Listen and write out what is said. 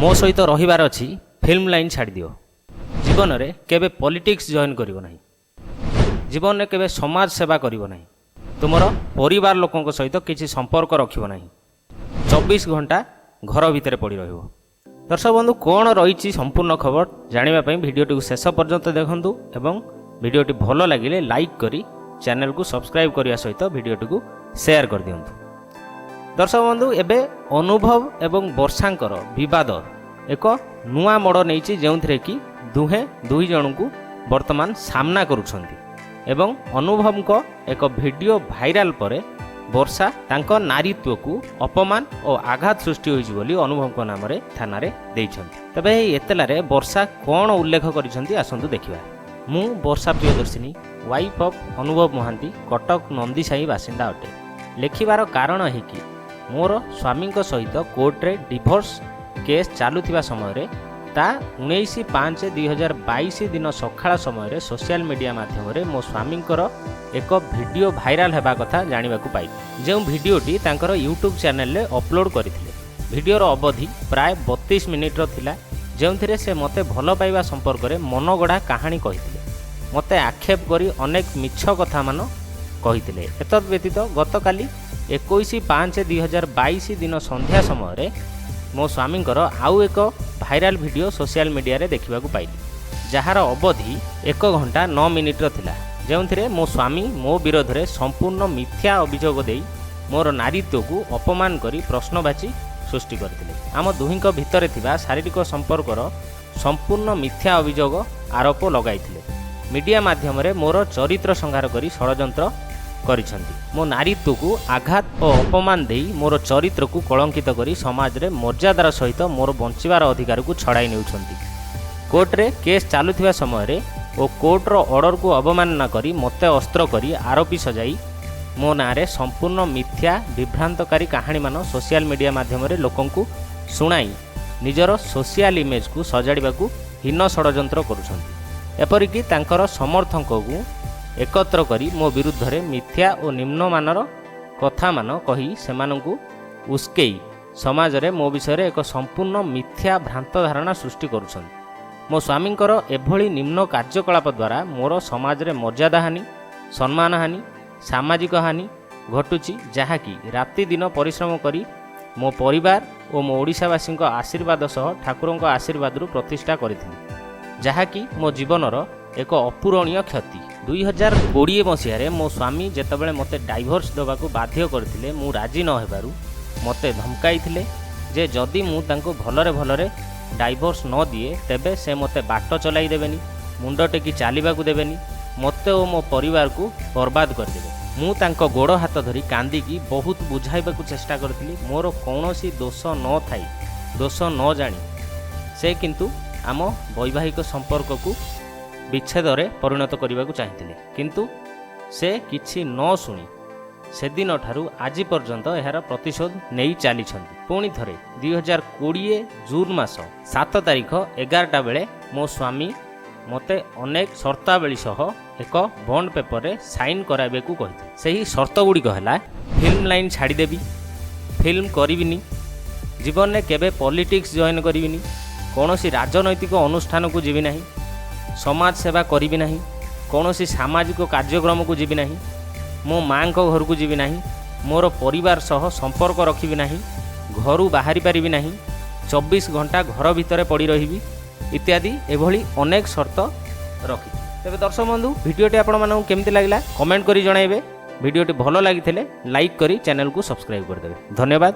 ମୋ ସହିତ ରହିବାର ଅଛି, ଫିଲ୍ମ ଲାଇନ୍ ଛାଡ଼ିଦିଅ। ଜୀବନରେ କେବେ ପଲିଟିକ୍ସ ଜଏନ୍ କରିବ ନାହିଁ। ଜୀବନରେ କେବେ ସମାଜ ସେବା କରିବ ନାହିଁ। ତୁମର ପରିବାର ଲୋକଙ୍କ ସହିତ କିଛି ସମ୍ପର୍କ ରଖିବ ନାହିଁ। 24 ଘଣ୍ଟା ଘର ଭିତରେ ପଡ଼ି ରହିବ। ଦର୍ଶକ ବନ୍ଧୁ, କ'ଣ ରହିଛି ସମ୍ପୂର୍ଣ୍ଣ ଖବର ଜାଣିବା ପାଇଁ ଭିଡ଼ିଓଟିକୁ ଶେଷ ପର୍ଯ୍ୟନ୍ତ ଦେଖନ୍ତୁ ଏବଂ ଭିଡ଼ିଓଟି ଭଲ ଲାଗିଲେ ଲାଇକ୍ କରି ଚ୍ୟାନେଲକୁ ସବସ୍କ୍ରାଇବ୍ କରିବା ସହିତ ଭିଡ଼ିଓଟିକୁ ସେୟାର କରିଦିଅନ୍ତୁ। ଦର୍ଶକ ବନ୍ଧୁ, ଏବେ ଅନୁଭବ ଏବଂ ବର୍ଷାଙ୍କର ବିବାଦ ଏକ ନୂଆ ମୋଡ଼ ନେଇଛି, ଯେଉଁଥିରେ କି ଦୁହେଁ ଦୁଇ ଜଣଙ୍କୁ ବର୍ତ୍ତମାନ ସାମ୍ନା କରୁଛନ୍ତି ଏବଂ ଅନୁଭବଙ୍କ ଏକ ଭିଡ଼ିଓ ଭାଇରାଲ ପରେ ବର୍ଷା ତାଙ୍କ ନାରୀତ୍ୱକୁ ଅପମାନ ଓ ଆଘାତ ସୃଷ୍ଟି ହୋଇଛି ବୋଲି ଅନୁଭବଙ୍କ ନାମରେ ଥାନାରେ ଦେଇଛନ୍ତି। ତେବେ ଏହି ଏତଲାରେ ବର୍ଷା କ'ଣ ଉଲ୍ଲେଖ କରିଛନ୍ତି, ଆସନ୍ତୁ ଦେଖିବା। ମୁଁ ବର୍ଷା ପ୍ରିୟଦର୍ଶିନୀ, ୱାଇଫ୍ ଅଫ୍ ଅନୁଭବ ମହାନ୍ତି, କଟକ ନନ୍ଦିସାହି ବାସିନ୍ଦା ଅଟେ। ଲେଖିବାର କାରଣ ଏହି କି ମୋର ସ୍ୱାମୀଙ୍କ ସହିତ କୋର୍ଟରେ ଡିଭୋର୍ସ କେସ୍ ଚାଲୁଥିବା ସମୟରେ ତା 19/5/2022 ଦିନ ସକାଳ ସମୟରେ ସୋସିଆଲ ମିଡ଼ିଆ ମାଧ୍ୟମରେ ମୋ ସ୍ୱାମୀଙ୍କର ଏକ ଭିଡ଼ିଓ ଭାଇରାଲ ହେବା କଥା ଜାଣିବାକୁ ପାଇଲି, ଯେଉଁ ଭିଡ଼ିଓଟି ତାଙ୍କର ୟୁଟ୍ୟୁବ୍ ଚ୍ୟାନେଲରେ ଅପଲୋଡ଼ କରିଥିଲେ। ଭିଡ଼ିଓର ଅବଧି ପ୍ରାୟ 32 ମିନିଟ୍ର ଥିଲା, ଯେଉଁଥିରେ ସେ ମୋତେ ଭଲ ପାଇବା ସମ୍ପର୍କରେ ମନଗଢ଼ା କାହାଣୀ କହିଥିଲେ। ମୋତେ ଆକ୍ଷେପ କରି ଅନେକ ମିଛ କଥାମାନ କହିଥିଲେ। ଏତଦ୍ ବ୍ୟତୀତ ଗତକାଲି 21/5/2022 ଦିନ ସନ୍ଧ୍ୟା ସମୟରେ ମୋ ସ୍ୱାମୀଙ୍କର ଆଉ ଏକ ଭାଇରାଲ ଭିଡ଼ିଓ ସୋସିଆଲ ମିଡ଼ିଆରେ ଦେଖିବାକୁ ପାଇଲି, ଯାହାର ଅବଧି 1 ଘଣ୍ଟା 9 ମିନିଟ୍ର ଥିଲା, ଯେଉଁଥିରେ ମୋ ସ୍ୱାମୀ ମୋ ବିରୋଧରେ ସମ୍ପୂର୍ଣ୍ଣ ମିଥ୍ୟା ଅଭିଯୋଗ ଦେଇ ମୋର ନାରୀତ୍ୱକୁ ଅପମାନ କରି ପ୍ରଶ୍ନବାଚୀ ସୃଷ୍ଟି କରିଥିଲେ। ଆମ ଦୁହିଁଙ୍କ ଭିତରେ ଥିବା ଶାରୀରିକ ସମ୍ପର୍କର ସମ୍ପୂର୍ଣ୍ଣ ମିଥ୍ୟା ଅଭିଯୋଗ ଆରୋପ ଲଗାଇଥିଲେ। ମିଡ଼ିଆ ମାଧ୍ୟମରେ ମୋର ଚରିତ୍ର ସଂହାର କରି ଷଡ଼ଯନ୍ତ୍ର କରିଛନ୍ତି। ମୋ ନାରୀତ୍ୱକୁ ଆଘାତ ଓ ଅପମାନ ଦେଇ ମୋର ଚରିତ୍ରକୁ କଳଙ୍କିତ କରି ସମାଜରେ ମର୍ଯ୍ୟାଦାର ସହିତ ମୋର ବଞ୍ଚିବାର ଅଧିକାରକୁ ଛଡ଼ାଇ ନେଉଛନ୍ତି। କୋର୍ଟରେ କେସ୍ ଚାଲୁଥିବା ସମୟରେ ଓ କୋର୍ଟର ଅର୍ଡ଼ରକୁ ଅବମାନନା କରି ମୋତେ ଅସ୍ତ୍ର କରି ଆରୋପି ସଜାଇ ମୋ ନାଁରେ ସମ୍ପୂର୍ଣ୍ଣ ମିଥ୍ୟା ବିଭ୍ରାନ୍ତକାରୀ କାହାଣୀମାନ ସୋସିଆଲ ମିଡ଼ିଆ ମାଧ୍ୟମରେ ଲୋକଙ୍କୁ ଶୁଣାଇ ନିଜର ସୋସିଆଲ ଇମେଜକୁ ସଜାଡ଼ିବାକୁ ହୀନ ଷଡ଼ଯନ୍ତ୍ର କରୁଛନ୍ତି। ଏପରିକି ତାଙ୍କର ସମର୍ଥକଙ୍କୁ ଏକତ୍ର କରି ମୋ ବିରୁଦ୍ଧରେ ମିଥ୍ୟା ଓ ନିମ୍ନମାନର କଥାମାନ କହି ସେମାନଙ୍କୁ ଉସ୍କେଇ ସମାଜରେ ମୋ ବିଷୟରେ ଏକ ସମ୍ପୂର୍ଣ୍ଣ ମିଥ୍ୟା ଭ୍ରାନ୍ତ ଧାରଣା ସୃଷ୍ଟି କରୁଛନ୍ତି। ମୋ ସ୍ୱାମୀଙ୍କର ଏଭଳି ନିମ୍ନ କାର୍ଯ୍ୟକଳାପ ଦ୍ୱାରା ମୋର ସମାଜରେ ମର୍ଯ୍ୟାଦା ହାନି, ସମ୍ମାନ ହାନି, ସାମାଜିକ ହାନି ଘଟୁଛି, ଯାହାକି ରାତି ଦିନ ପରିଶ୍ରମ କରି ମୋ ପରିବାର ଓ ମୋ ଓଡ଼ିଶାବାସୀଙ୍କ ଆଶୀର୍ବାଦ ସହ ଠାକୁରଙ୍କ ଆଶୀର୍ବାଦରୁ ପ୍ରତିଷ୍ଠା କରିଥିଲି, ଯାହାକି ମୋ ଜୀବନର ଏକ ଅପୂରଣୀୟ କ୍ଷତି। 2020 ମସିହାରେ ମୋ ସ୍ୱାମୀ ଯେତେବେଳେ ମୋତେ ଡାଇଭୋର୍ସ ଦେବାକୁ ବାଧ୍ୟ କରିଥିଲେ, ମୁଁ ରାଜି ନ ହେବାରୁ ମୋତେ ଧମକାଇଥିଲେ ଯେ ଯଦି ମୁଁ ତାଙ୍କୁ ଭଲରେ ଭଲରେ ଡାଇଭୋର୍ସ ନ ଦିଏ, ତେବେ ସେ ମୋତେ ବାଟ ଚଲାଇ ଦେବେନି, ମୁଣ୍ଡ ଟେକି ଚାଲିବାକୁ ଦେବେନି, ମୋତେ ଓ ମୋ ପରିବାରକୁ ବର୍ବାଦ କରିଦେବେ। ମୁଁ ତାଙ୍କ ଗୋଡ଼ ହାତ ଧରି କାନ୍ଦିକି ବହୁତ ବୁଝାଇବାକୁ ଚେଷ୍ଟା କରିଥିଲି। ମୋର କୌଣସି ଦୋଷ ନ ଥାଇ, ଦୋଷ ନ ଜାଣି ସେ କିନ୍ତୁ ଆମ ବୈବାହିକ ସମ୍ପର୍କକୁ ବିଚ୍ଛେଦରେ ପରିଣତ କରିବାକୁ ଚାହିଁଥିଲେ। କିନ୍ତୁ ସେ କିଛି ନ ଶୁଣି ସେଦିନଠାରୁ ଆଜି ପର୍ଯ୍ୟନ୍ତ ଏହାର ପ୍ରତିଶୋଧ ନେଇ ଚାଲିଛନ୍ତି। ପୁଣି ଥରେ 2020 ଜୁନ୍ ମାସ 7 ତାରିଖ 11ଟା ବେଳେ ମୋ ସ୍ୱାମୀ ମୋତେ ଅନେକ ସର୍ତ୍ତାବଳୀ ସହ ଏକ ବଣ୍ଡ ପେପରରେ ସାଇନ୍ କରାଇବାକୁ କହିଥିଲେ। ସେହି ସର୍ତ୍ତ ଗୁଡ଼ିକ ହେଲା, ଫିଲ୍ମ ଲାଇନ୍ ଛାଡ଼ିଦେବି, ଫିଲ୍ମ କରିବିନି, ଜୀବନରେ କେବେ ପଲିଟିକ୍ସ ଜଏନ୍ କରିବିନି, କୌଣସି ରାଜନୈତିକ ଅନୁଷ୍ଠାନକୁ ଯିବି ନାହିଁ, ସମାଜ ସେବା କରିବି ନାହିଁ, କୌଣସି ସାମାଜିକ କାର୍ଯ୍ୟକ୍ରମକୁ ଯିବି ନାହିଁ, ମୋ ମାଆଙ୍କ ଘରକୁ ଯିବି ନାହିଁ, ମୋର ପରିବାର ସହ ସମ୍ପର୍କ ରଖିବି ନାହିଁ, ଘରୁ ବାହାରି ପାରିବି ନାହିଁ, 24 ଘଣ୍ଟା ଘର ଭିତରେ ପଡ଼ି ରହିବି, ଇତ୍ୟାଦି ଏଭଳି ଅନେକ ସର୍ତ୍ତ ରଖିଛି। ତେବେ ଦର୍ଶକ ବନ୍ଧୁ, ଭିଡ଼ିଓଟି ଆପଣମାନଙ୍କୁ କେମିତି ଲାଗିଲା, କମେଣ୍ଟ କରି ଜଣାଇବେ। ଭିଡ଼ିଓଟି ଭଲ ଲାଗିଥିଲେ ଲାଇକ୍ କରି ଚ୍ୟାନେଲକୁ ସବସ୍କ୍ରାଇବ୍ କରିଦେବେ। ଧନ୍ୟବାଦ।